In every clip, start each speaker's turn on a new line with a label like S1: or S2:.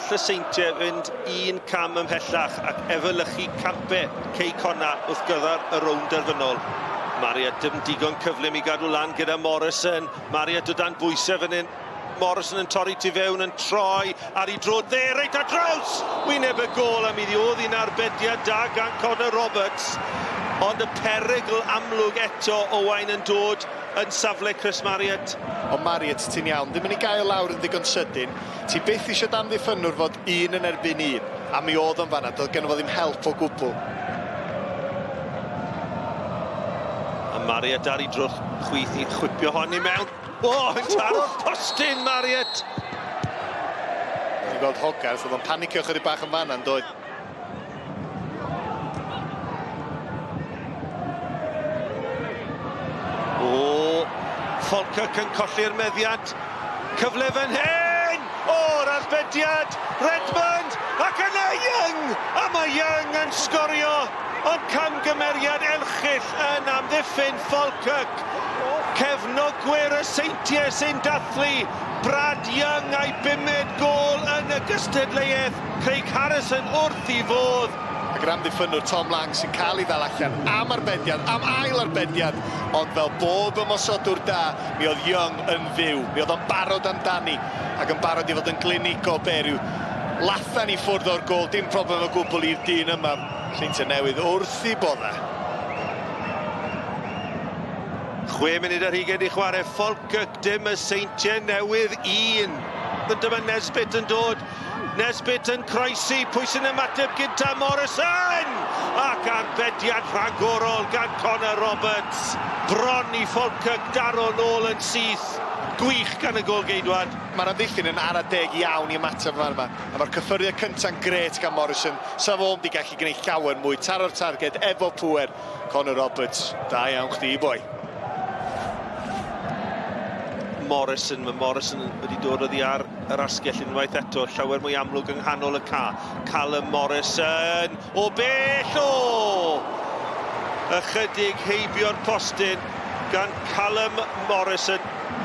S1: All y Seintiau fynd un cam ymhellach ac efelychu campau Cei Connah wrth gyrraedd y rownd derfynol. Marriott dim digon cyflym i gadw lan gyda Morrison. Marriott o dan bwysau fan hyn. Morrison yn torri tu fewn, yn troi ar ei droed dde, reit ar draws wyneb y gôl, a mi oedd hi'n arbediad da gan Connor Roberts. Ond y perygl amlwg eto, Owain yn dod yn safle Chris Marriott.
S2: Ond Marriott, ti'n iawn, ddim yn ei gael lawr yn ddigon sydyn. Ti byth eisiau d'amddiffynnwr fod un yn erbyn un, a mi oedd o'n fanna, doedd gynno fo ddim help o gwbl.
S1: A Marriott ar ei drwch chwith i chwipio hon i mewn. O, yn taro'r postyn, Marriott!
S2: Ti'n gweld Hogarth, oedd o'n panicio chydig bach yn fanna, yn doedd?
S1: O, Falkirk yn colli'r meddiant. Cyfle fan hyn! O'r arbediad! Redmond! Ac yna Young! A mae Young yn sgorio! Ond camgymeriad erchyll yn amddiffyn Falkirk. Cefnogwyr y Seintiau sy'n dathlu Brad Young a'i bumed gôl yn y gystadleuaeth. Craig Harrison wrth i fodd.
S2: Ac yr amddiffynnwr Tom Lang sy'n cael ei ddal allan am arbediad, am ail arbediad, ond fel bob ymosodwr da, mi oedd Young yn fyw. Mi oedd o'n barod amdani ac yn barod i fod yn glinigol be, rhyw lathan i ffwrdd o'r gôl, dim problem o gwbl i'r dyn yma. Seintiau Newydd wrth i bodda.
S1: 6 munud ar hugain i chwarae, Falkirk dim, y Seintiau Newydd 1. Ond dyma Nesbitt yn dod. Nesbitt yn croesi, pwy sy'n ymateb gynta? Morrison! Ac arbediad rhagorol gan Connor Roberts. Bron i Falkirk daro nôl yn syth. Gwych gan y gôl-geidwad.
S2: Mae'r amddiffyn yn ara deg iawn i ymateb fan yma. A mae'r cyffyrddiad cynta'n grêt gan Morrison. Sa fo'm di gallu gwneud llawer mwy. Taro'r targed efo pŵer. Connor Roberts, da iawn chdi, boi.
S1: Morrison, mae Morrison wedi dod oddi ar yr asgell unwaith eto, llawer mwy amlwg yng nghanol y ca. Callum Morrison, o bell o! Ychydig heibio'r postyn gan Callum Morrison.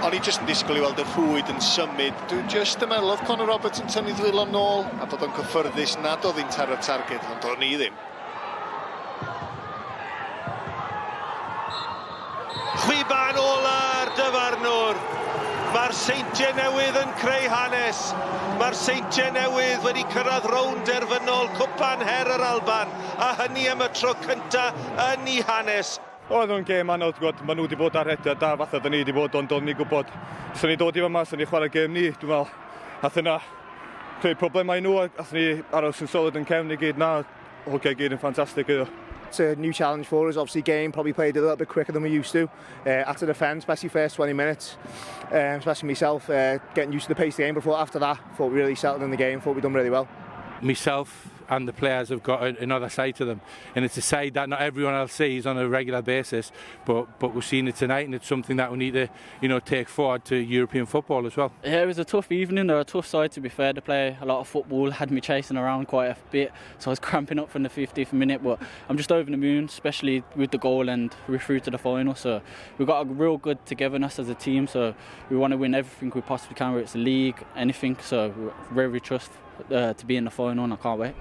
S2: O'n i jyst yn disgwyl i weld y rhwyd yn symud. Dwi jyst yn meddwl oedd Connor Roberts yn tynnu ddwylo nôl a bod o'n cyffyrddus nad oedd hi'n taro'r targed, ond o'n i ddim.
S1: Chwiban ola'r dyfarnwr. Mae'r Seintiau Newydd yn creu hanes. Mae'r Seintiau Newydd wedi cyrraedd rownd derfynol Cwpan Her yr Alban, a hynny am y tro cynta yn ei hanes.
S3: Oedd o'n gêm anodd, gwybod, maen nhw wedi bod ar rhediad da fatha da ni wedi bod, ond o'n ni gwybod, swn ni dod i fyma, swn ni chwarae gêm ni, dwi'n meddwl, nath yna creu problemau i nhw, a nath ni aros yn solid yn cefn i gyd, na, hogia i gyd yn ffantastig iddo.
S4: It's a new challenge for us. Obviously, game probably played a little bit quicker than we used to at the defence, especially first 20 minutes. Especially myself, getting used to the pace of the game. But after that, thought we really settled in the game. Thought we'd done really well.
S5: Myself and the players have got another side to them, and it's a side that not everyone else sees on a regular basis, but we've seen it tonight, and it's something that we need to take forward to European football as well.
S6: Yeah, it was a tough evening. They're a tough side, to be fair. They play a lot of football, had me chasing around quite a bit, so I was cramping up from the 50th minute, but I'm just over the moon, especially with the goal and we're through to the final. So we've got a real good togetherness as a team, so we want to win everything we possibly can, whether it's the league, anything. So we're very trust to be in the final, and I can't wait.